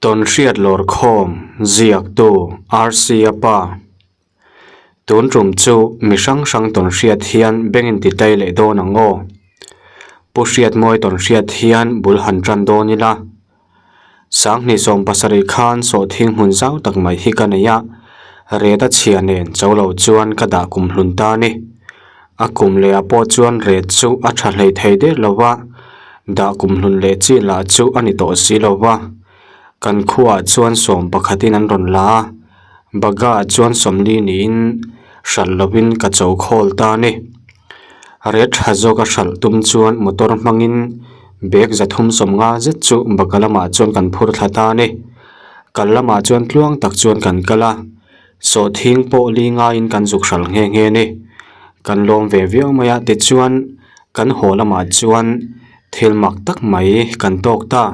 Tawnhriat lawrkhawm ziaktu RC a pa. Tun tum chu mi hrang hrang tawnhriat hian beng in ti tlai leh dawn ang aw. Pu Hriatmawi tawnhriat hian bul han tan dawn ila. Sanghnih 70 khan sawhthing hmun zau tak mai hi ka nei a, ret a chhia nen cho lo chuan ka dah kum hlun ta a ni. A kum leh ah pawh chuan ret chu a tha hlei thei der lo va, dah kum hlun leh chi lah chu a ni tawh si lo va. Kan khuaah chuan sawm pakhatin an rawn la a, Bagha ah chuan sawmli niin hralh lovin ka cho khawl ta a ni. Ret tha zawk a hralh tum chuan motor hmangin bag 350 zet chu Bagha lamah chuan kan phur thla ta a ni. Kal lamah chuan tluang tak chuan kan kal a. Sawhthing pawh li ngaiin kan zuk hral nghe nghe a ni. Kan lawm ve viau mai a, tichuan kan haw lamah chuan thil mak tak mai kan tawk ta.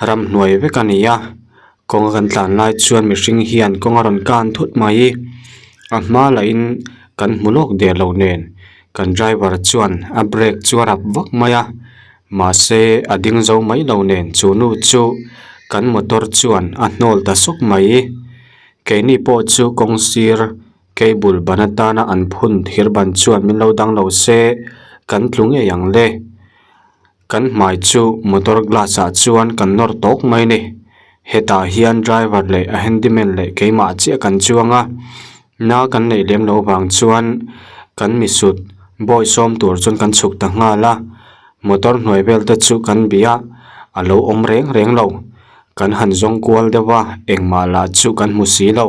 Ramhnuai vek a ni a, kawnga kan tlan lai chuan mihring hian kawng a rawn kan thut mai. A hma lahin kan hmu lawk der lo nen kan driver chuan a brake chu a rap vak mai a, mahse a ding zo mai lo nen chu nu chu kan motor chuan a hnawl ta sawk mai. Keini pawh chu kawng sir cable ban atana an phun thir ban chuan min lo dang lo se kan tlu ngei ang le. Kan hmai chu motor glass ah chuan kan nawr tawk mai a ni. Hetah hian driver leh a handyman leh keimah chiah kan chuang a, na kan neih lem loh vang chuan kan misut bawi sawm tur chuan kan chhuk ta nghal a, motor hnuai vel te chu kan bih a, a lo awm reng reng lo. Kan han zawng kual deuh a, engmah lah chu kan hmu si lo.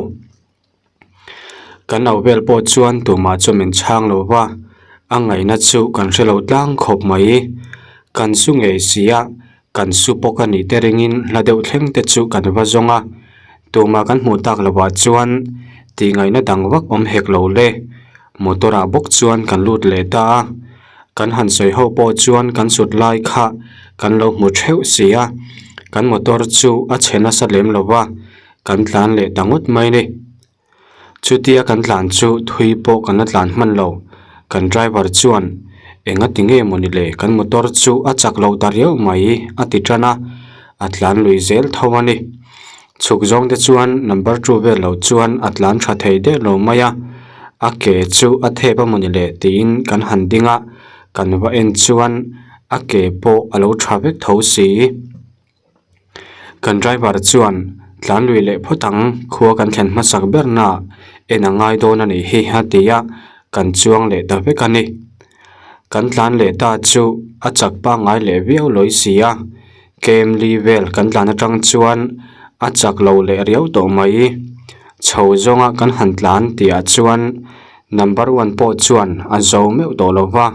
Kan au vel pawh chuan tumah chu min chhang lo va, a ngaihna chu kan hre lo tlang khawp mai. Kan su ngei si a, kan su pawk a nih te ringin hla deuh thleng te chu kan va zawng a. Tumah kan hmuh tak lovah chuan tih ngaihna dang vak awm hek lo le. Motor ah bawk chuan kan lut leh ta a. Kan han sawi ho pawh chuan kan sut lai kha kan lo hmu theuh si a, kan motor chu a chhe nasa lem lo va, kan tlan leh ta ngawt mai ni. Chutia kan tlan chu thui pawh kan la tlan hman lo, kan driver chuan enga ti nge mawni le kan motor chu a chak lo ta riau mai a ti tan a, a tlan lui zel tho a ni. Chhuk zawng te chuan number two vel lo chuan a tlan tha thei der lo mai a, a ke chu a thep a mawni le tiin kan han ding a, kan va en chuan a ke pawh a lo tha vek tho si. Kan driver chuan tlan lui leh phawt ang khua kan thlen hmasak ber na en a ngai dawn a nih hi a ti a, kan chuang leh ta vek a ni. Kan tlan leh ta chu a chak pangngai leh viau lawi si a. Kem li vel kan tlan atang chuan a chak lo leh riau tawh mai. Chho zawnga kan han tlan tihah chuan number one pawh chuan a zo meuh tawh lo va,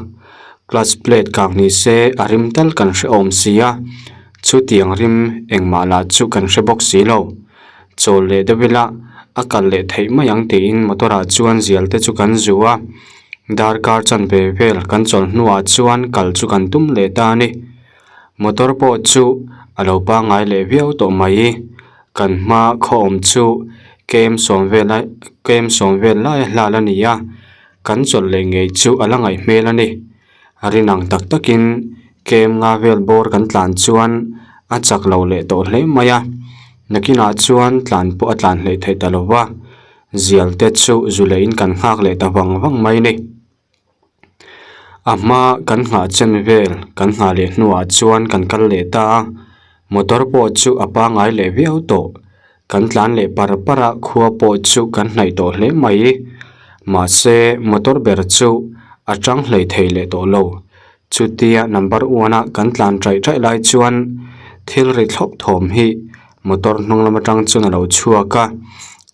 clutch plate kang ni se a rim tal kan hre awm si a, chutiang rim engmah lah chu kan hre bawk si lo. Chawl leh deuh ila a kal leh theih mai ang tiin motor ah chuan zial te chu kan zu a, darkar chanve vel kan chawl hnuah chuan kal chu kan tum leh ta a ni. Motor pawh chu a lo pangngai leh viau tawh mai. Kan hma khaw awm chu kem sawm vel a kem sawm vel lai a hlal a ni a, kan chawlh leh ngei chu a la ngaih hmel a ni. A rin ang tak takin kem nga vel bawr kan tlan chuan a chak lo leh tawh hle mai a, nakinah chuan tlan pawh a tlan hleih theih ta lo va, zial te chu zu lehin kan nghak leh ta vang vang mai a ni. A hma kan nghah chen vel kan nghah leh hnuah chuan kan kal leh ta a, motor pawh chu a pangngai leh viau tawh. Kan tlan leh par par a, khua pawh chu kan hnaih tawh hle mai. Mahse motor ber chu a tang hlei thei leh tawh lo. Chutia number one a kan tlan taih taih lai chuan thil ri thlawp thawm hi motor hnung lam atang chuan a lo chhuak a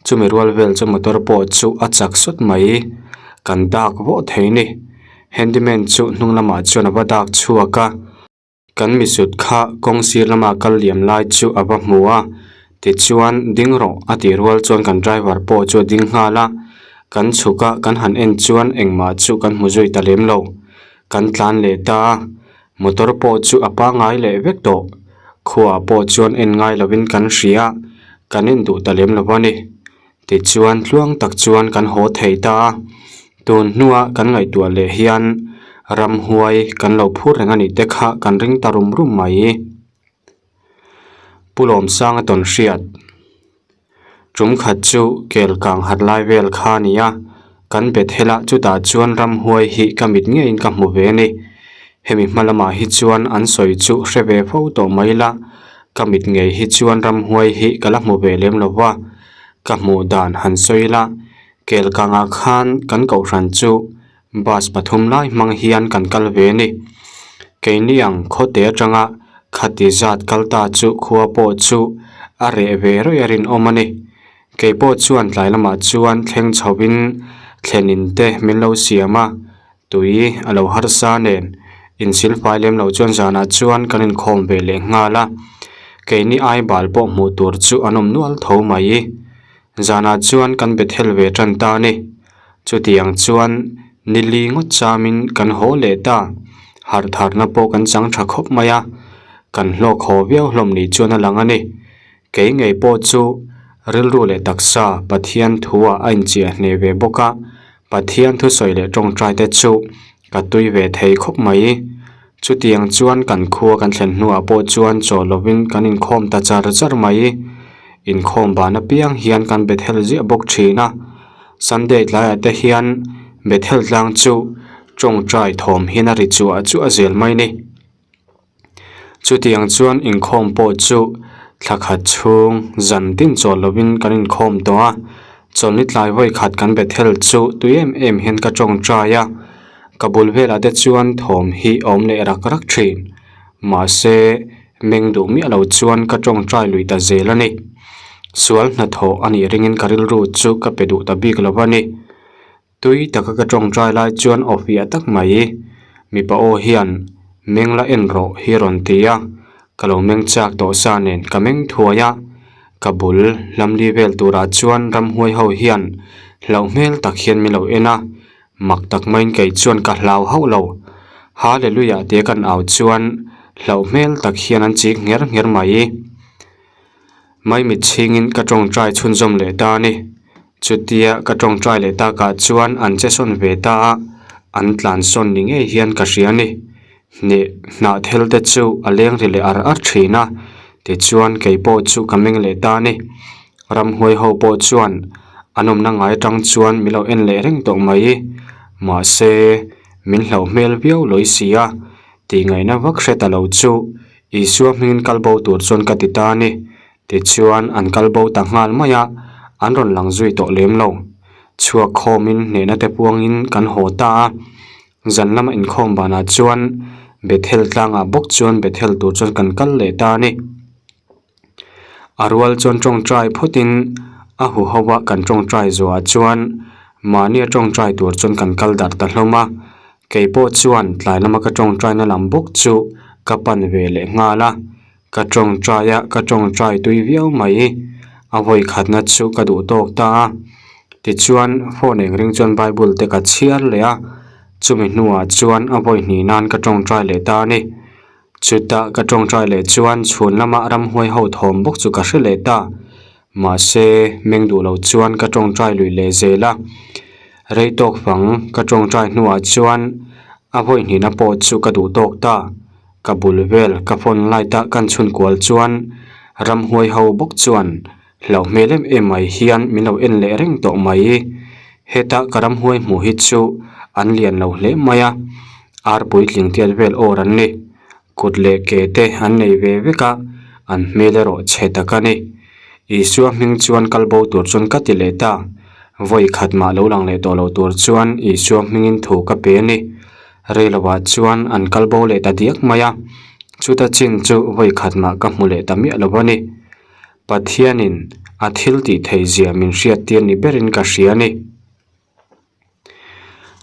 chumi rual vel chu motor pawh chu a chak sawt mai kan dak vawh thei ni handyman chu hnung lamah chuan a va dak chhuak a kan misut kha kawng sir lama kal liam lai chu a va hmu a tichuan ding rawh a tih rual chuan kan driver pawh chu a ding nghal a kan chhuk a kan han en chuan engmah chu kan hmu zui ta lem lo kan tlan leh ta a. Motor pawh chu a pangngai leh vek tawh. Khuaah pawh chuan en ngai lovin kan hria a, kan en duh ta lem lo a ni. Tichuan tluang tak chuan kan haw thei ta a, tun hnua kan ngaihtuah leh hian ramhuai kan lo phur reng a nih te kha kan ring ta rum rum mai. Pu Lawmsanga tawn hriat. Tum khat chu kel kang hat lai vel kha a ni a, kan bet hel a chutah chuan ramhuai hi ka mit ngeiin ka hmu ve a ni. Hemi hma lamah hi chuan an sawi chu hre ve fo tawh mai la, ka mit ngei hi chuan ramhuai hi ka la hmu ve lem lo va, ka hmuh dan han sawi la, kel kangah khan kan kohhran chu Bus pathum lai hmang hian kan kal ve a ni. Keini ang khawte atanga khati zat kal ta chu khua pawh chu a reh ve rawih a rinawm a ni. Kei pawh chuan tlai lamah chuan thleng chhovin thlenin te min lo siam a, tui a lo harsa nen insilfai lem loh chuan zanah chuan kan inkhawm ve leh nghal a. Keini ai bal pawh hmuh tur chu an awm nual tho mai. Zanah chuan kan Bethel ve tan ta a ni. Chutiang chuan nili ngawt chamin kan haw leh ta. Harh tharna pawh kan chang tha khawp mai a, kan hlawk haw viau hlawm ni chuan a lang a ni. Kei ngei pawh chu rilru leh taksa Pathian thuah a inchiah hneh ve bawk a, Pathian thusawi leh tawngtai te chu ka tui ve thei khawp mai. Chutiang chuan kan khua kan thlen hnuah pawh chuan chaw lovin kan inkhawm ta char char mai. Inkhawm ban apiang hian kan Bethel ziah bawk thin a. Sunday tlaiah te hian Bethel tlang chu tawngtai thawm hian a ri chuah chuah zel mai ni. Chutiang chuan inkhawm pawh chu thla khat chhung zan din chaw lovin kan inkhawm tawh a. Chawlhni tlai vawi khat kan Bethel chu tui em em hian ka tawngtai a. Ka bul velah te chuan thawm hi a awm leh rak rak thin. Mahse, meng duh miah lo chuan ka tawngtai lui ta zel a ni. Sual hnathawh a nih ringin ka rilru chu ka pe duh ta bik lo a ni. Tui taka ka tawngtai lai chuan aw fiah tak mai. Mipa aw hian meng la en rawh hi a rawn ti a, ka lo meng chak tawh sa nen ka meng thuai a. Ka bul lamli vel turah chuan ramhuai ho hian hlauh hmel tak hian min lo en a. Mak tak maiin kei chuan ka hlau hauh lo. Hallelujah tia kan au chuan hlauh hmel tak hian an chik ngher ngher mai. Maimit chhingin ka tawngtai chhunzawm leh ta a ni. Chutia ka tawngtai leh takah chuan an che sawn ve ta a, an tlan sawn ni ngei hian ka hria a ni. Hneh hnah thel te chu a leng ri leh ar ar thin a, tichuan kei pawh chu ka meng leh ta a ni. Ramhuai ho pawh chuan an awmna ngai atang chuan min lo en leh reng tawh mai. Mahse, min hlauh hmel viau lawi si a, tihngaihna vak hre ta lo chu Isua hmingin kal bo tur chuan ka ti ta a ni. Tichuan an kal bo ta nghal mai a, an rawn lang zui tawh lem lo. Chhuak khawmin hnehna te puangin kan haw ta a. Zan lama inkhawm banah chuan Bethel tlangah bawk chuan Bethel tur chuan kan kal leh ta a ni. A rual chuan tawngtai phawtin a huho a kan tawngtai zuah chuan mahnia tawngtai tur chuan kan kal darh ta hlawm a. Kei pawh chuan tlai lama ka tawngtaina lam bawk chu ka pan ve leh nghal a. Ka tawngtai a, ka tawngtai tui viau mai. A vawi khatna chu ka duh tawk ta a. Tichuan phone eng ring chuan bible te ka chhiar leh a, chumi hnuah chuan a vawi hnih nan ka tawngtai leh ta a ni. Chutah ka tawngtai leh chuan chhun lama ramhuai ho thawm bawk chu ka hre leh ta. Mahse, meng duh lo chuan ka tawngtai lui leh zel a. Rei tawk fang ka tawngtai hnuah chuan a vawi hnihna pawh chu ka duh tawk ta. Ka bul vel ka phone light a kan chhun kual chuan ramhuai ho bawk chuan hlauh hmel em em mai hian min lo en leh reng tawh mai. Heta ka ramhuai hmuh hi chu an lian lo hle mai a, ar puitling tiat vel awr an ni. Kut leh ke te an nei ve vek a, an hmel erawh chhe tak a ni. Isua hming chuan kal bo tur chuan ka ti leh ta. Vawi khat mah lo lang leh tawh lo tur chuan Isua hmingin thu ka pe a ni. Rei lovah chuan an kal bo leh ta diak mai a, chuta chin chu vawi khat mah ka hmu leh ta miah lo a ni. Pathianin a thil tih theih zia min hriat tir ni berin ka hria a ni.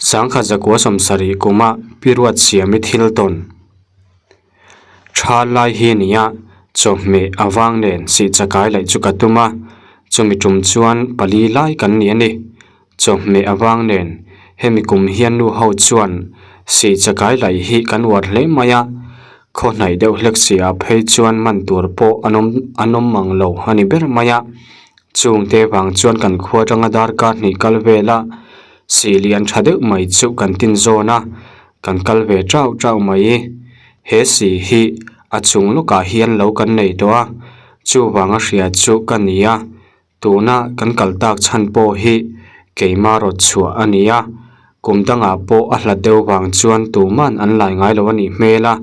Sangkhat zakua sawmsarih kuma Pi Ruat Siami thil tawn tha lai hi a ni a, chawhmeh avang nen sih chakai laih chu ka tum a, chumi tum chuan pali lai kan ni a ni. Chawhmeh avang nen hemi kum hian nu ho chuan sih chakai laih hi kan uar hle mai a, khaw hnaih deuh hlek si ah phei chuan man tur pawh an awm an awm mang lo a ni ber mai a. Chungte vang chuan kan khua atanga darkar hnih kal vela sih lian tha deuh mai chu kan tin zawn a, kan kal ve tau tau mai. He sih hi a chung lawkah hian lo kan nei tawh a. Chuvanga hria chu ka ni a, tuna kan kal tak chhan pawh hi keima rawt chhuah a ni a, kum dangah pawh a hlat deuh vang chuan tuman an lai ngai lo a nih hmel a,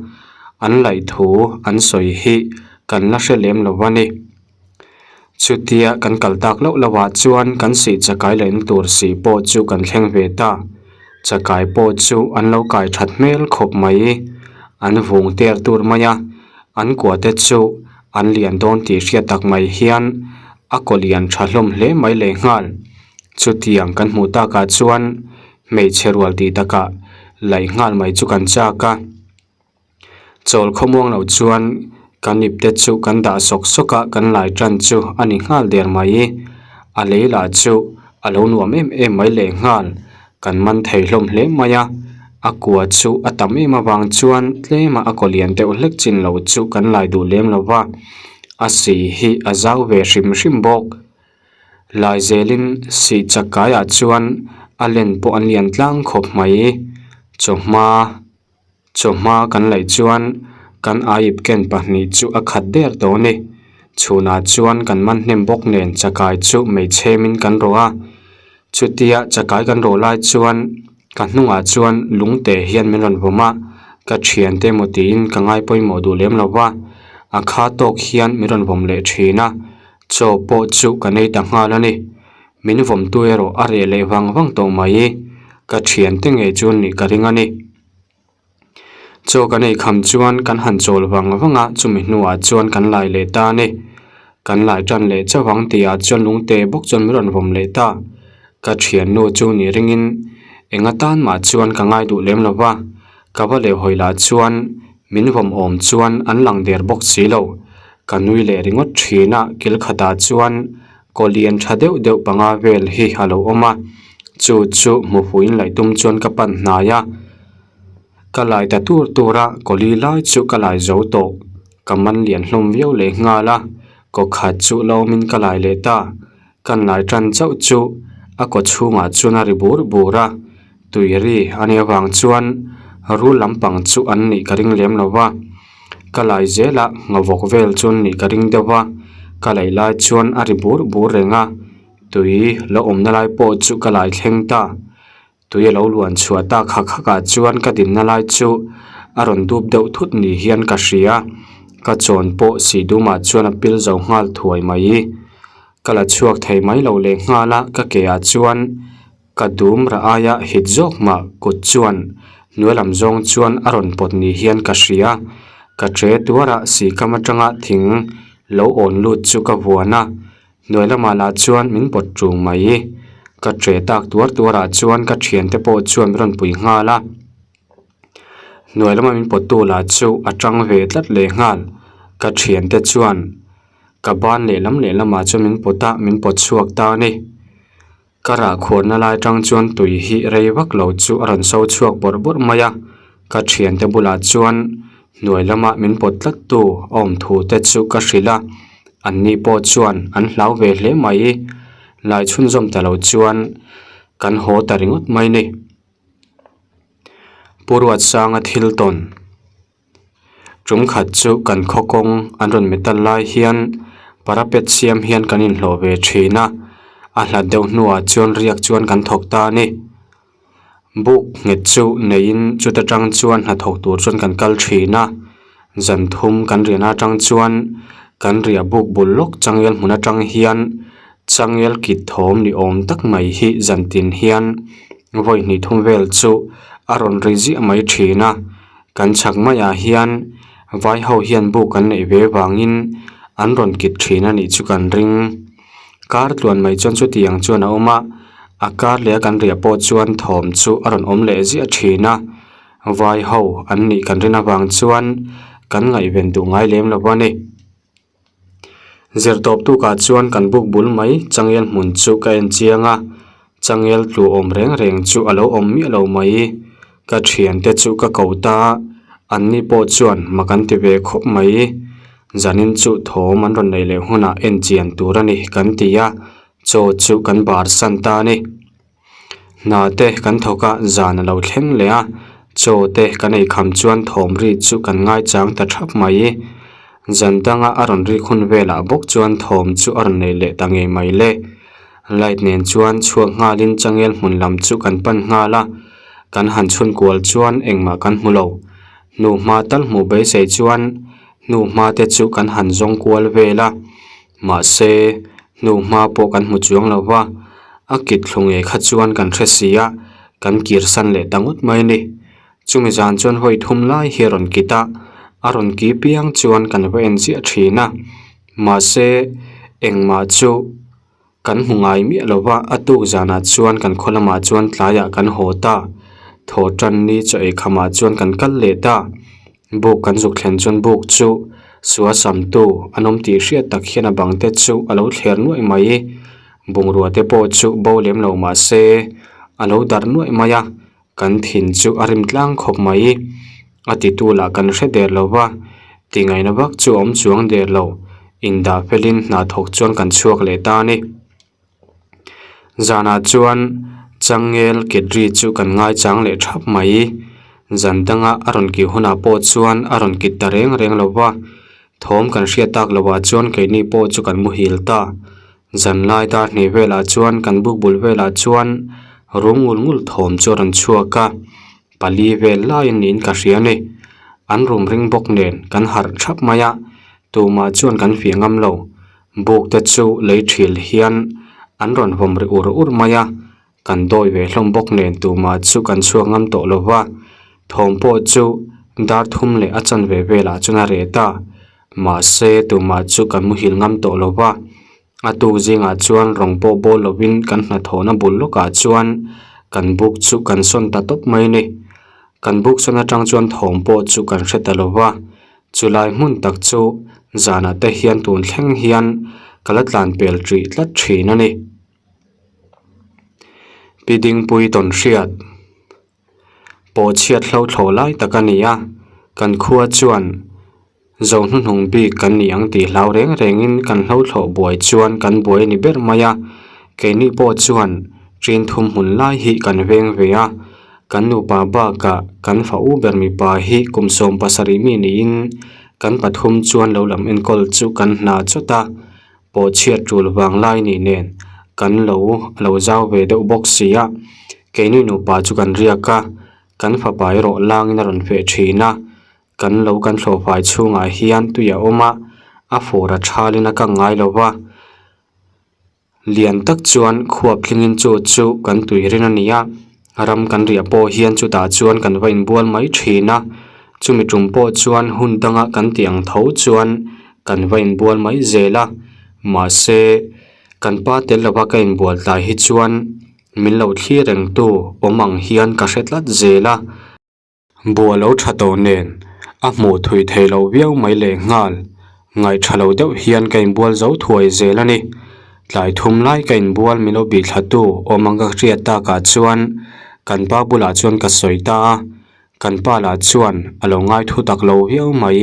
an laih thu an sawi hi kan la hre lem lo a ni. Chutia kan kal tak loh loh ah chuan kan sih chakai laihna tur sih pawh chu kan thleng ve ta. Chakai pawh chu an lo kai that hmel khawp mai. An vung ter tur mai a, an kua te chu an lian dawn tih hriat tak mai hian a kaw lian tha hlawm hle mai lehnghal. Chutiang kan hmuh takah chuan hmeichhe rual tih takah laih nghal mai chu kan chak a. Chawl khawmuang loh chuan kan ip te chu kan dah sawk sawk a, kan lai tan chu a ni nghal der mai. A lei lah chu a lo nuam em em mai leh nghal, kan man thei hlawm hle mai a. A kua chu a tam em avang chuan tlema a kaw lian deuh hlek chin lo chu kan lai duh lem lo va, a si hi a zau ve hrim hrim bawk. Lai zelin sih chakaiah chuan a len pawh an lian tlang khawp mai. Chawhma. Chawhma kan laih chuan kan aip ken pahnih chu a khat der tawh a ni. Chhunah chuan kan man hnem bawk nen chakai chu meichhemin kan rawh a. Chutia chakai kan rawh lai chuan ka hnungah chuan lungte hian min rawn vawm a, ka thiante emaw tiin ka ngai pawimawh duh lem lo va. A kha tawk hian min rawn vawm leh thin a, chaw pawh chu ka nei ta nghal a ni. Min vawmtu erawh a reh leh vang vang tawh mai. Ka thiante ngei chu nih ka ring a ni. Chaw kan ei kham chuan kan han chawl vang vang a, chumi hnuah chuan kan lai leh ta a ni. Kan lai tan leh chauh ang tihah chuan lungte bawk chuan min rawn vawm leh ta. Ka thiannu chu ni ringin eng atan mah chuan ka ngai duh lem lo va, ka va leh hawi lah chuan min vawm awm chuan an lang der bawk si lo. Ka nui leh ringawt thin a, kil khatah chuan Kaw lian tha deuh deuh panga vel hi a lo awm a, chu chu hmu fuin laih tum chuan ka pan hnai a, ka lai ta tur tur a, kaw li lai chu ka lai zo tawh, ka man lian hlawm viau leh nghal a, kaw khat chu la awmin ka lai leh ta, kan lai tan chauh chu a kaw chhungah chuan a ri bur bur a, tui ri a nih avang chuan rul lampang chu an nih ka ring lem lo va. Ka lai zelah nghavawk vel chu an nih ka ring deuh va, ka laih lai chuan a ri bur bur reng a, tui lo awmna lai pawh chu ka lai thleng ta. Tui a lo luan chhuah tak hak hak ah chuan ka dinna lai chu a rawn dup deuh thut ni hian ka hria, ka chawn pawh sih dumah chuan a pil zo nghal thuai mai. Ka la chhuak thei mai lo leh nghal a, ka ke ah chuan. Ka dum rah aia hit zawk mah kut chuan hnuai lam zawng chuan a rawn pawt ni hian ka hria. Ka tre tuar a sihkam atanga thing lo awn lut chu ka vuan a, hnuai lamah lah chuan min pawt ṭung mai. Ka tre tak tuar tuar ah chuan ka thiante pawh chuan min rawn pui nghal a. Hnuai lama min pawttu lah chu a tang ve tlat leh nghal. Ka thiante chuan ka ban lehlam lehlamah chuan min pawt a, min pawt chhuak ta a ni. Ka rah khuarna lai tang chuan tui hi rei vak lo chu a rawn so chhuak bawrh bawrh mai a, ka thiante bulah chuan hnuai lama min pawt tlat tu a awm thu te chu ka hrilh a, an ni pawh chuan an hlau ve hle mai. Lai chhunzawm ta lo chuan kan haw ta ringawt mai ni. Pu Ruatsanga thil tawn. Tum khat chu kan khaw kawng an rawn metal lai hian parapet siam hian kan inhlawh ve thin a, a hlat deuh hnuah chuan riak chuan kan thawk ta a ni. Buk nghet chu neiin chuta tang chuan hnathawk tur chuan kan kal thin a, zan thum kan riahna atang chuan kan riah buk bul lawk changel hmun atang hian changel kit thawm ni awm tak mai hi zan tin hian vawi hnih thum vel chu a rawn ri ziah mai thin a. Kan chhak maiah hian vai ho hian buk an neih ve vangin an rawn kit thin a nih chu kan ring. Kar tluan mai chuan chutiang chuan a awm a, a kar leh a kan riah pawh chuan thawm chu a rawn awm leh ziah thin a, vai ho an nih kan rin avang chuan kan ngaihven duh ngai lem lo a ni. Zirtawp tukah chuan kan buk bul mai changel hmun chu ka en chiang a, changel tlu awm reng reng chu a lo awm miah lo mai. Ka thiante chu ka ko ta a, anni pawh chuan mak an ti ve khawp mai. Zanin chu thawm an rawn nei leh hunah en chian tur a ni kan ti a, chaw chu kan bar san ta a ni. Hna te kan thawk a, zan a lo thleng leh a, chaw te kan ei kham chuan thawm ri chu kan ngaichang ta thap mai. Zan danga a rawn rik hun velah bawk chuan thawm chu a rawn nei leh ta ngei mai le. Light nen chuan chhuak nghalin changel hmun lam chu kan pan nghal a, kan han chhun kual chuan engmah kan hmu lo. Hnuhma tal hmuh beisei chuan hnuhma te chu kan han zawng kual vel a, mahse hnuhma pawh kan hmu chuang lo va, a kit thlu ngei kha chuan kan hre si a, kan kir san leh ta ngawt mai a ni. Chumi zan chuan hawi thum lai hi a rawn kit a, a rawn ki piang chuan kan va en chiah thin a, mahse engmah chu kan hmu ngai miah lo va, a tuk zanah chuan kan khaw lamah chuan tlaiah kan haw ta, thaw tan ni chaw ei khamah chuan kan kal leh ta, buk kan zuk thlen chuan buk chu sual samtu an awm tih hriat tak hian a bang te chu a lo thler nuaih mai, bungrua te pawh chu bo lem lo mahse a lo darh nuaih mai a. Kan thin chu a rim tlang khawp mai. A titu lah kan hre der lo va, tingaihna vak chu a awm chuang der lo. Indah felin hna thawk chuan kan chhuak leh ta a ni. Zanah chuan changel ketri chu kan ngaichang leh thap mai. Zan danga a rawn kih hunah pawh chuan a rawn kit ta reng reng lo va, thawm kan hriat tak lovah chuan keini pawh chu kan muhil ta. Zan lai dar hnih velah chuan kan buk bul velah chuan rum ngul ngul thawm chu a rawn chhuak a, pali vel laiin niin ka hria a ni. An rum ring bawk nen kan harh thap mai a, tumah chuan kan fiah ngam lo. Buk te chu lei thil hian an rawn vawm ri ur ur mai a, kan dawi ve hlawm bawk nen tumah chu kan chhuak ngam tawh lo va, thawm pawh chu dar thum leh a chanve velah chuan a reh ta. Mahse tumah chu kan muhil ngam tawh lo va, a tuk zingah chuan rawng pawh bawl lovin kan hnathawhna bul lawkah chuan kan buk chu kan sawn ta tawp mai a ni. Kan buk sawn atang chuan thawm pawh chu kan hre ta lo va, chulai hmun tak chu zanah te hian tun thleng hian ka la tlan pel ṭih tlat ṭhin a ni. Pi Dingpui tawn hriat pawh chhiat hlo thlawh lai tak a ni a, kan khua chuan zo hnuhnung bik kan ni ang tih hlau reng rengin kan hlo thlawh buai chuan kan buai a ni ber mai a, keini pawh chuan ṭin thum hmun lai hi kan veng ve a, kan nupa bakah kan fa u ber mipa hi kum 17 mi niin kan pathum chuan lo lam enkawl chu kan hna chawt a. Pawh chhiat tul vang lai nih nen kan lo a lo zau ve deuh bawk si a, keini nupa chu kan riak a, kan fapa erawh langin a rawn feh thin a, kan lo kan thlawhfai chhungah hian tui a awm a, a fur a thalin a kang ngai lo va, lian tak chuan khuap thlingin chu chu kan tui rin a ni a, ram kan riah pawh hian chutah chuan kan va inbual mai thin a, chumi tum pawh chuan hun danga kan tih ang tho chuan. Kan va inbual mai zel a, mahse kan pa tel lova ka inbual tlai hi chuan min lo thlir reng tu awm ang hian ka hre tlat zel a. Buah lo tha tawh nen a hmuh thui thei lo viau mai leh nghal, ngaih tha lo deuh hian ka inbual zo thuai zel a ni. Tlai thum lai ka inbual min lo bih thla tu awm ang ka hriat takah chuan kan pa bulah chuan ka sawi ta a. Kan pa lah chuan a lo ngai thu tak lo viau mai,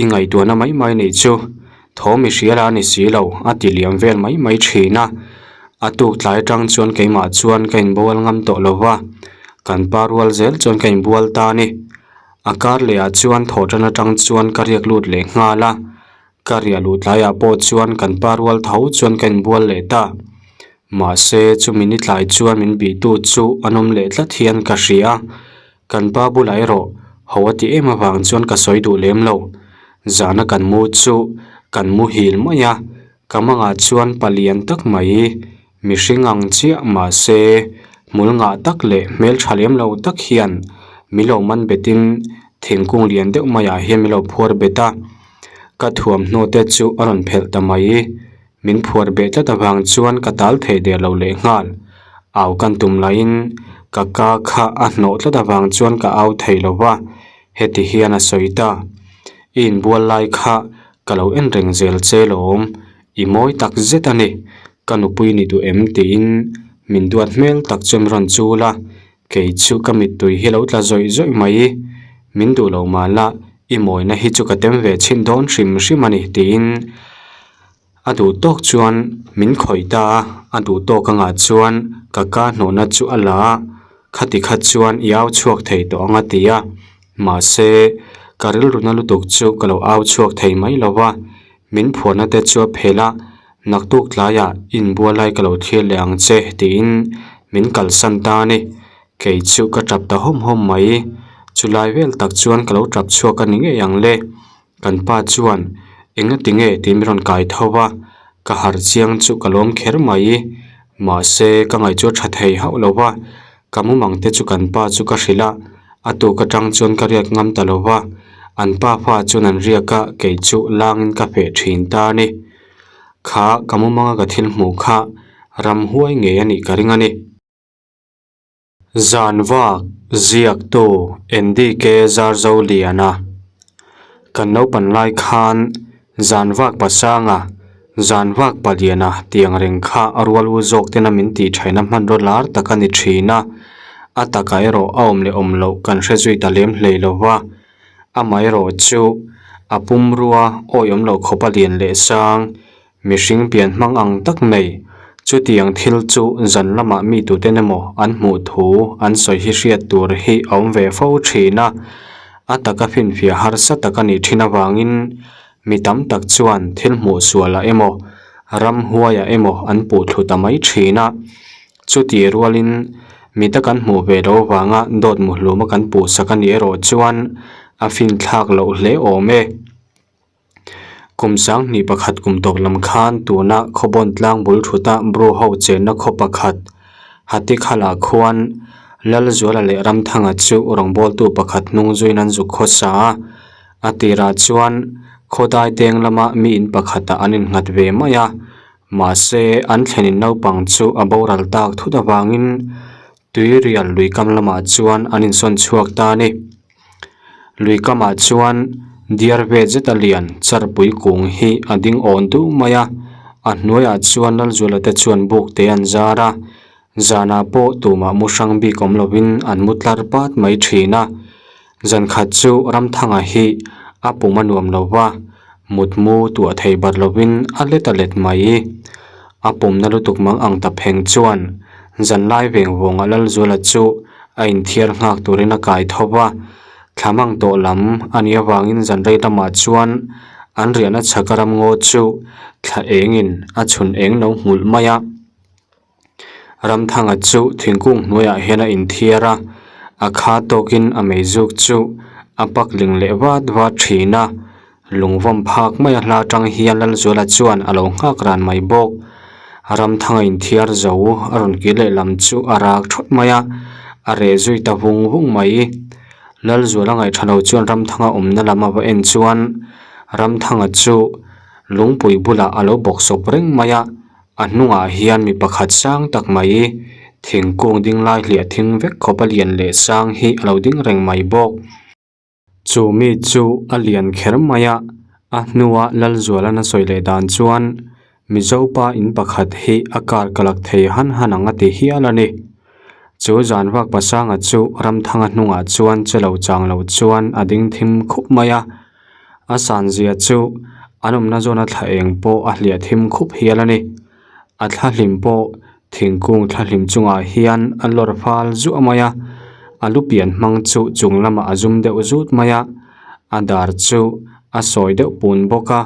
I ngaihtuahna mai mai nih chu thawm i hria la a ni si lo a ti liam vel mai mai thin a. A tuk tlai atang chuan keimah chuan ka inbual ngam tawh lo va, kan pa rual zel chuan ka inbual ta a ni. A kar leh ah chuan thawh tan atang chuan ka riak lut leh nghal a, ka riah luh tlaiah pawh chuan kan pa rual tho chuan ka inbual leh ta. Mahse, chumi ni tlai chuan min bihtu chu an awm leh tlat hian ka hria a, kan pa bulah erawh ho a ti em avang chuan ka sawi duh lem lo. Zana kan mu chu kan muhil mai a, ka mangah chuan palian tak mai, mihring ang chiah mahse hmul ngah tak leh hmeltha lem lo tak hian min lo man betin thingkung lian deuh maiah hian min lo phuar bet a, ka thuamhnaw te chu a rawn phelh ta mai. Min phuar beh tlat avang chuan ka tal thei der lo leh nghal. Au kan tum laiin ka ka kha a hnawh tlat avang chuan ka au thei lo va, heti hian a sawi ta. I inbual lai kha ka lo en reng zel che lawm, i mawi tak zet a ni, ka nupui ni duh em tiin min duat hmel tak chu min rawn chul a, kei chu ka mittui hi lo tla zawih zawih mai. Min duh lo mahla i mawina hi chu ka tem ve chhin dawn hrim hrim a ni tiin A duh tawk chuan min khawih ta a, a duh tawk angah chuan ka ka hnawhna chu a la a, khati kha chuan i au chhuak thei tawh ang a ti a. Mahse, Ka rilru na lutuk chu ka lo au chhuak thei mai lo va, min phuahna te chu a phelh a, naktuk tlaiah inbual lai ka lo thlir leh ang che tiin min kalsan ta a ni. Kei chu ka tap ta hawm hawm mai. Chulai vel tak chuan ka lo tap chhuak a ni ngei ang le. Kan pa chuan engati nge tih min rawn kai tho va, ka harh chiang chu ka lawm kher mai. Mahse ka ngaih chu a tha thei hauh lo va, ka mumang te chu kan pa chu ka hrilh a, a tuk atang chuan ka riak ngam ta lo va, an pa fa chuan an riak a, kei chu langin ka feh thin ta a ni. Kha ka mumanga ka thil hmuh kha ramhuai ngei a nih ka ring a ni. Zan vak ziaktu NDK Zarzoliana Kan naupan lai khan zan vak pasanga, zan vak paliana tiang reng kha a rual u zawk tena min tih thaina hmanraw lar tak a ni thin a, a takah erawh a awm leh awm loh kan hre zui ta lem hlei lo va. Amaherawh chu a pumrua awiawm loh khawp a lian leh sang Mihring pian hmang ang tak nei, chutiang thil chu zan lamah mi tuten emaw an hmuh thu an sawi hi hriat tur hi a awm ve fo thin a, a taka finfiah harsa tak a nih thin avangin mi tam tak chuan thil hmuh sualah emaw ramhuaiah emaw an puh thlu ta mai thin a. Chutih rualin mi ta kan hmuh ve loh avanga dawt muhluma kan puhsak a nih erawh chuan a finthlak loh hle awm e. Kum sanghnih pakhat kum tawp lam khan tuna Khawbawn tlang bul thuta Bru ho chenna khaw pakhat Hatikhalah khuan Lalzuala leh Ramthanga chu rawngbawltu pakhat hnung zuiin an zuk khawsa a. A tirah chuan khawdai deng lama mi in pakhatah an innghat ve mai a, mahse an thlenin naupang chu a boral tak thut avangin Tuirial lui kam lamah chuan an insawn chhuak ta a ni. Lui kamah chuan diar vet zeta lian charpui kung hi a ding awn duh mai a, a hnuaiah chuan Lalzuala te chuan buk te an zar a, zanah pawh tumah mu hrang bik awm lovin an mu tlar pat mai thin a. Zankhat chu Ramthanga hi a pum a nuam lo va, mutmu tuah thei bat lovin a let a let mai. A pumna lutuk mang ang ta pheng chuan zanlai veng vawngah Lalzuala chu a inthiar nghak turin a kai tho va, thla mang tawh lam a nih avangin zan rei lamah chuan an riahna chhaka ramngaw chu thla engin a chhun eng lo nghulh mai a. Ramthanga chu thingkung hnuaiah hian a inthiar a, a kha tawkin a meizuk chu a pak ling leh vat vat thin a, lungvawm phak maia hla tang hian Lalzuala chuan a lo nghak ran mai bawk. Ramthanga inthiar zo a rawn kir leh lam chu a rak thawt mai a, a reh zui ta vung vung mai. Lalzuala ngaihṭha lo chuan Ramthanga awmna lam a va en chuan Ramthanga chu lungpui bulah a lo bawksawp reng mai a, A hnungah hian mi pakhat sang tak mai thingkung ding lai hliah thing vek khawp a lian leh sang hi a lo ding reng mai bawk. Chu mi chu a lian kher mai a, a hnua Lalzualana sawi leh dan chuan Mizopa in pakhat hi a kar ka lak thei han han ang a ti hial a ni. Chu zan vak pasanga chu Ramthanga hnungah chuan che lo chang lo chuan a ding thim khup mai a. A san zia chu an awmna zawna thla eng pawh a hliah thim khup hial a ni. A thla hlim pawh thingkung thla hlim chungah hian a lawr fal zuah mai a, a lu pian hmang chu chung lamah a zum deuh zut mai a, a dar chu a sawi deuh pun bawk a,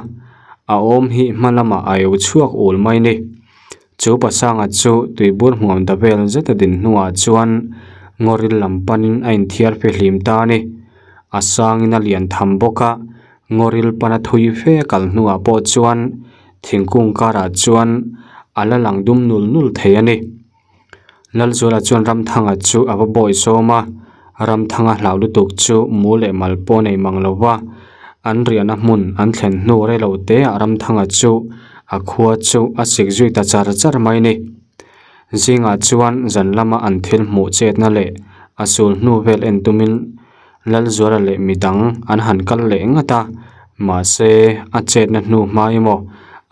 a awm hi hma lamah a eu chhuak ul mai a ni. Chu pasanga chu tuibur hmuam ta vel zet a din hnuah chuan ngawril lam panin a inthiar fihlim ta a ni. A sangin a lian tham bawk a, ngawril pana thui fe a kal hnuah pawh chuan thingkung karah chuan a la lang dum nul nul thei a ni. Lalzuala chuan Ramthanga chu a va bawi sawm a, Ramthanga hlau lutuk chu mu leh mal pawh a nei mang lo va, an riahna hmun an thlen hnu rei lo te ah Ramthanga chu a khua chu a sik zui ta char char mai a ni. Zingah chuan zan lama an thil hmuh chetna leh a sul hnu vel en tumin Lalzuala leh midang an han kal leh ngat a, mahse a chetna hnu hma emaw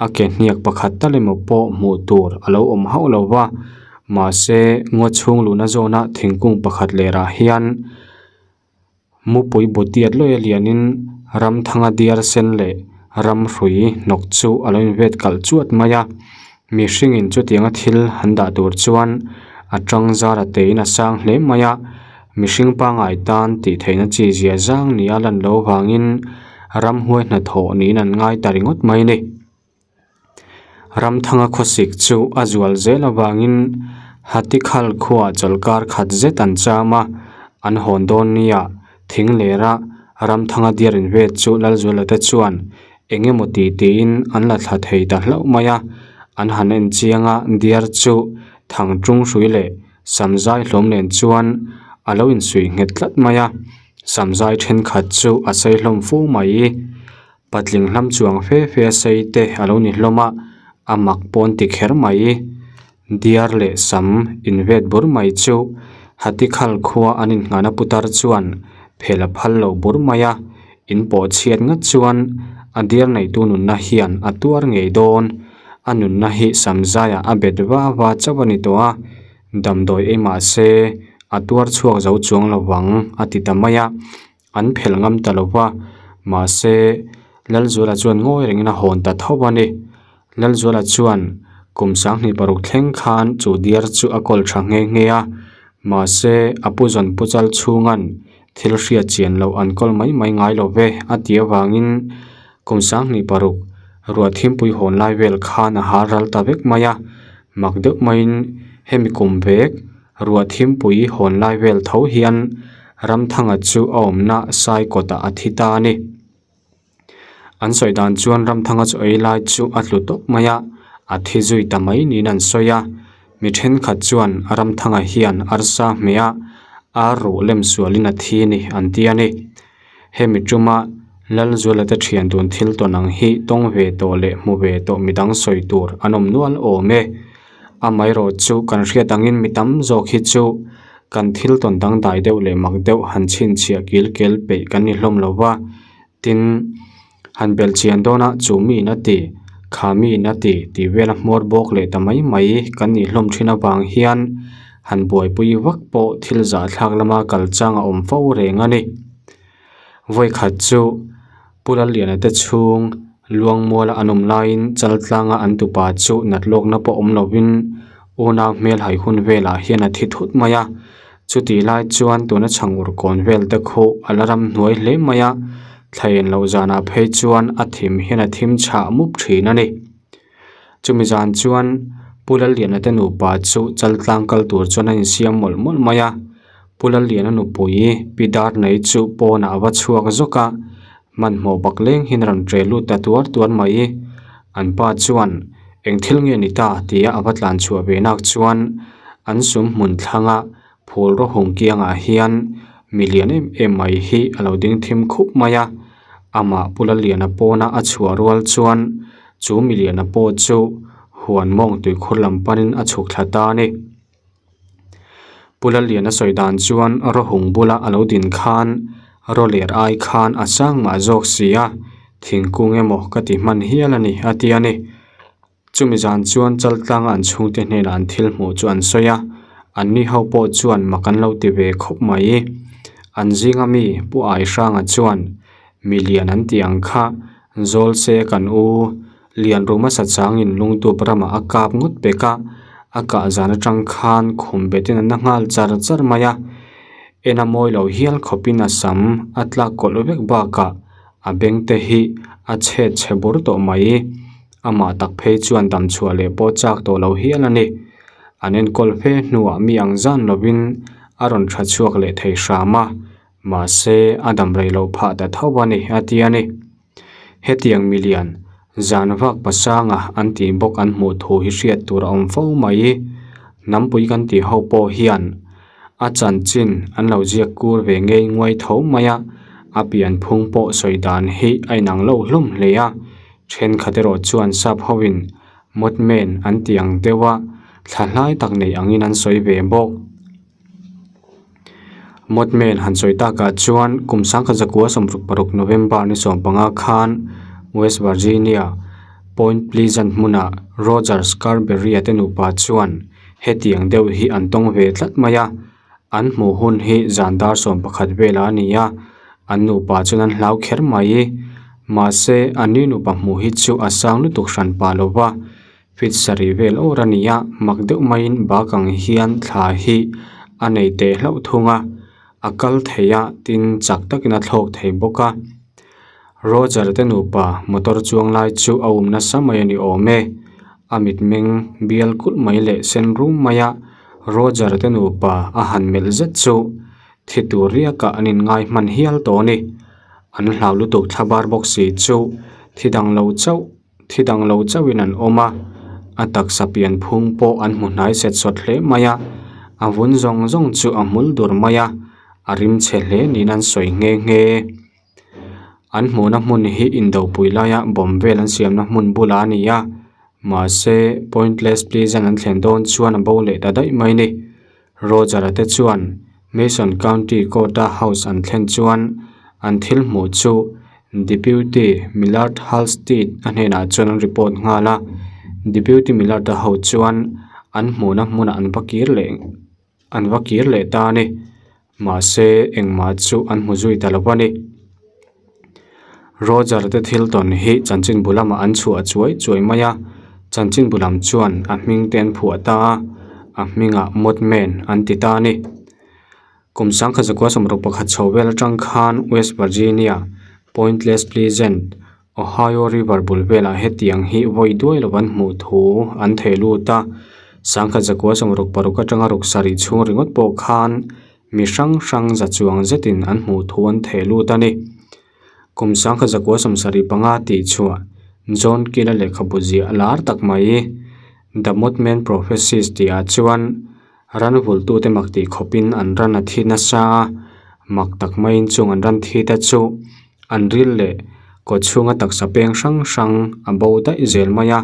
a ke hniak pakhat tal emaw pawh hmuh tur a lo awm hauh lo va, mahse ngaw chhung luhna zawna thingkung pakhat lerah hian mupui bu tiat lawia lianin Ramthanga diar sen leh ramhrui hnawk chu a lo invet kalh chuat mai a, mihringin chutianga thil han dah tur chuan a tang zar a teiin a sang hle mai a. Mihring pangngai tan tih theihna chi zia zang nia lan loh vangin ramhuai hnathawh niin an ngai ta ringawt mai a ni. Ramthanga khawsik chu a zual zel avangin Hatikhal khuaah chawlhkar khat zet an cham a, an hawn dawn nia thing lera Ramthanga diar invet chu Lalzuala te chuan eng emaw ti tiin an la thla thei ta hlauh mai a, an han en chiang a diar chu thangṭung hrui leh Samzai hlawm nen chuan a lo insuih nghet tlat mai a, samzai thenkhat chu a sei hlawm fu mai. Patling hlam chuang fe fe a sei te a lo ni hlawm a, a mak pawn ti kher mai. Diar leh sam invet bur mai chu Hatikhal khua an inngahna putar chuan phel a phal lo bur mai a, in pawh chhiat ngat chuan a diar neitu nunna hian a tuar ngei dawn. A nunna hi samzaiah a bet va va chauh a ni tawh a, damdawi ei mah se a tuar chhuak zo chuang lo vang a ti ta mai a, an phelh ngam ta lo va, mahse Lalzuala chuan ngawi rengin a hawn ta tho a ni. Lalzuala chuan kum sanghnih paruk thleng khan chu diar chu a kawl tha nghe nghe a, mahse a pu zawn pu chal chhunga'n thil hriat chian loh an kawl mai mai ngai lo ve a ti avangin Kum 26 ruah thimpui hawn lai vel khan a har ral ta vek mai a, mak deuh maiin hemi kum vek ruah thimpui hawn lai vel tho hian Ramthanga chu a awmna sai kawtah a thi ta a ni. An sawi dan chuan Ramthanga chu ei lai chu a tlu tawp mai a, a thi zui ta mai niin an sawi a, mi thenkhat chuan Ramthanga hian arsa hmeh a, ar ruh lem sualin a thi ni an ti a ni. Hemi tuma Lalzuala te thian dun thil tawn ang hi tawng ve tawh leh hmu ve tawh midang sawi tur an awm nual awm e. Amaherawh chu kan hriat angin mi tam zawk hi chu kan thil tawn dangdai deuh leh mak deuh han chhinchhiah kil kel peih kan ni hlawm lo va, tin, han belh chian dawnah chu miin a ti, kha miin a ti tih vela hmawr bawk leh ta mai mai kan nih hlawm thin avang hian han buaipui vak pawh thil zahthlak lama kal chang a awm fo reng a ni. Vawikhat chu Pu Lalliana te chhung Luangmuala an awm laiin Chaltlanga an tupa chu nat lawkna pawh awm lovin unau hmel hai hun velah hian a thi thut mai a. Chutih lai chuan tuna chhangur kawn vel te khu a la ram hnuai hle mai a, thlaen loh zanah phei chuan a thim hian a thim chhah mup thin a ni. Chumi zan chuan Pu Lalliana te nupa chu Chaltlang kal tur chuan an insiam mawlh mawlh mai a, Pu Lalliana nupui Pi Darnei chu pawnah a va chhuak zawk a, hmanhmawh bak leng hian a rawn ṭe lut ta tuar tuar mai. An pa chuan eng thil nge ni ta tia a va tlan chhuah ve nak chuan an sum hmun thlanga phul rawhung kiangah hian mi lian em em mai hi a lo ding thim khup mai a, amah Pu Lalliana pawna a chhuah rual chuan Chu miliana pawh chu huan mawng tuikhur lam panin a chhuk thla ta a ni. Pu Lalliana sawi dan chuan rawhung bula a lo din khan rawler ai khan a sang mah zawk si a, thingkung emaw ka ti hman hial a ni a ti a ni. Chumi zan chuan Chaltlanga an chhungte hnenah an thil hmuh chu an sawi a, anni ho pawh chuan mak an lo ti ve khawp mai. An zinga mi Pu Aihranga chuan Milian an tih ang kha Zawl se kan u lian ru hmasa changin lungtup ramah a kap ngawt pek a, a kah zan atang khan khum betin a na nghal char char mai a, en a mawi lo hial khawpin a sam a tlak kawlh vek bakah a beng te hi a chhet chhe bur tawh mai. Amah tak phei chuan dam chhuah leh pawh chak tawh lo hial a ni. An enkawl fe hnuah mi ang zan lovin a rawn tha chhuak leh thei hram a. Mahse, a dam rei loh phah ta tho a ni, a ti a ni. Hetiang milian, zan vak pasanga an tih bawk an hmuh thu hi hriat tur a awm fo mai. Hnampui kan tih ho pawh hian a chanchin an lo ziak kur ve ngei nguai tho mai a, a pian phung pawh sawi dan hi a inang lo hlawm hle a. Thenkhat erawh chuan sap hoin Mothman an tih ang deuha thla hlai tak nei angin an sawi ve bawk. Mothman han sawi takah chuan kum sangkhat zakua 66 November ni 15 khan West Virginia, Point Pleasant hmuna Roger Scarberry-a te nupa chuan hetiang deuh hi an tawng ve tlat mai a, an hmuh hun hi zan dar 11 velah a ni a, an nupa chuan an hlau kher mai. Mahse, an ni nupa hmuh hi chu a sang lutuk hran pah lo va. Feet sarih vel awr a ni a, mak deuh maiin bak ang hian thla hi a nei teh hlauh thung a. A kal thei a, tin chak takin a thlawk thei bawk a. Roger te nupa motor chuang lai chu a um nasa mai a ni awm e. A mitmeng bial kulh mai leh sen rum mai a Roger te nupa a han melh zet chu thi tur riakah an inngai hman hial tawh a ni. An hlau lutuk thlabar bawk si chu thi dang lo chauh Thi dang lo chauhin an awm a, a taksa pian phung pawh an hmu hnai set sawt hle mai a, a vun zawng zawng chu a hmul dur mai a, a rim chhe hle niin an sawi nghe nghe. An hmuhna hmun hi indopui laia bomb vel an siamna hmun bulah a ni a, mahse Pointless Pleasant an thlen dawn chuan a bo leh ta daih mai a ni. Roger-a te chuan Mason County Court-a house an thlen chuan an thil hmuh chu Deputy Millard Halstead a hnenah chuan an report nghal a. Deputy Millard-a ho chuan an hmuhna hmunah an va kir leh an va kir leh ta a ni. Mahse engmah chu an hmu zui ta lo a ni. Roger te thil tawn hi chanchinbu lamah an chhuah chuai chuai mai a, chanchinbu lam chuan a hming te an phuah ta a, a hmingah Mothman an ti ta a ni. Kum sangkhat zakua sawmruk pakhat chho vel atang khan West Virginia, Pointless Pleasant, Ohio River bul velah hetiang hi vawi duai lo an hmuh thu an theh lut a, sangkhat zakua sawmruk paruk atanga ruk sarih chhung ringawt pawh khan Mi hrang hrang za chuang zetin an hmuh thu an theh lut a ni. Kum sangkhat zakua sawmsarih panga tih chhuah John Keel-a lehkhabu ziah lar tak mai The Mothman Prophecies tih ah chuan ran vultute mak tih khawpin an ran a thi nasa a, mak tak maiin chung an ran thi te chu an ril leh kaw chhunga taksa peng hrang hrang a bo daih zel mai a,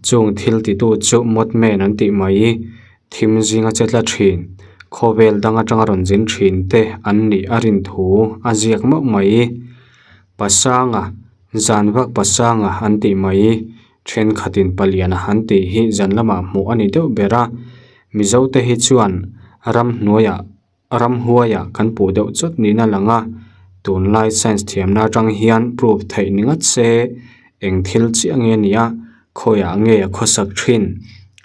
chung thil titu chu Mothman an tih mai. Thim zinga che tla thin, khawvel dang atanga rawn zin thin te an nih a rin thu a ziak mauh mai. Pasanga, zan vak pasanga an tih mai, thenkhatin paliana an tih hi zan lamah hmuh a ni deuh ber a, Mizote hi chuan ramhnuaiah ramhuaiah kan puh deuh chawt niin a lang a, tunlai science thiamna atang hian proof theih ni ngat se eng thil chiah nge nia khawiah nge a khawsak thin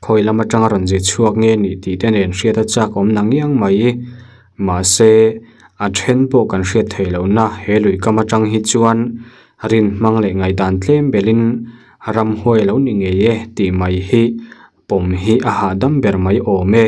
khawi lam atanga rawn zi chhuak nge nih tih te nen hriat a chak awm na ngiang mai mahse a then pawh kan hriat theih lohna he lui kam atang hi chuan rin hmang leh ngaihdan tlem belin ramhuai a lo ni ngei e tih mai hi pawm hi a hahdam ber mai awm e.